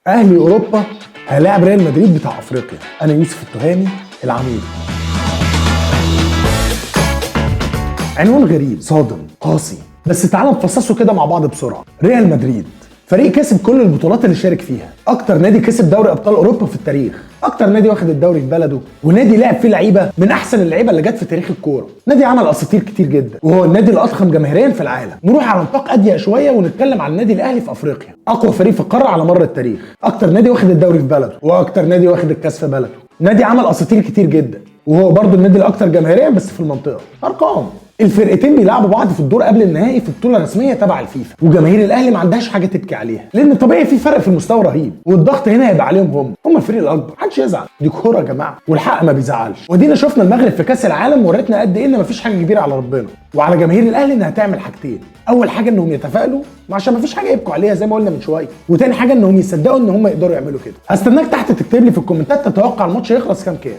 اهلي اوروبا هيلاعب ريال مدريد بتاع افريقيا. انا يوسف التهامي العميد. عنوان غريب صادم قاسي، بس تعال نفصصه كده مع بعض بسرعة. ريال مدريد فريق كسب كل البطولات اللي شارك فيها، اكتر نادي كسب دوري ابطال اوروبا في التاريخ، اكتر نادي واخد الدوري في بلده، ونادي لعب فيه لعيبة من احسن اللعيبة اللي جت في تاريخ الكورة، نادي عمل اساطير كتير جدا، وهو النادي الاضخم جماهيريا في العالم. نروح على نطاق اضيق شوية ونتكلم عن النادي الاهلي في افريقيا، اقوى فريق في القارة على مر التاريخ، اكتر نادي واخد الدوري في بلده، واكتر نادي واخد الكاس في بلده، نادي عمل اساطير كتير جدا، وهو برضه النادي الاكثر جماهيريا بس في المنطقة. ارقام الفرقتين بيلعبوا بعض في الدور قبل النهائي في بطوله رسمية تبع الفيفا، وجماهير الاهلي ما عندهاش حاجة تبكي عليها، لان طبيعي في فرق في المستوى رهيب، والضغط هنا هيبقى عليهم، هم الفريق الاكبر، محدش يزعل، دي كورة يا جماعة والحق ما بيزعلش. ودينا شفنا المغرب في كاس العالم وريتنا قد ايه ان مفيش حاجة كبيرة على ربنا وعلى جماهير الاهلي انها تعمل حاجتين. اول حاجة انهم يتفائلوا عشان مفيش حاجة يبكوا عليها زي ما قلنا من شوية، وتاني حاجة انهم يصدقوا ان هم يقدروا يعملوا كده. هستناك تحت تكتب لي في الكومنتات تتوقع الماتش يخلص كام كام.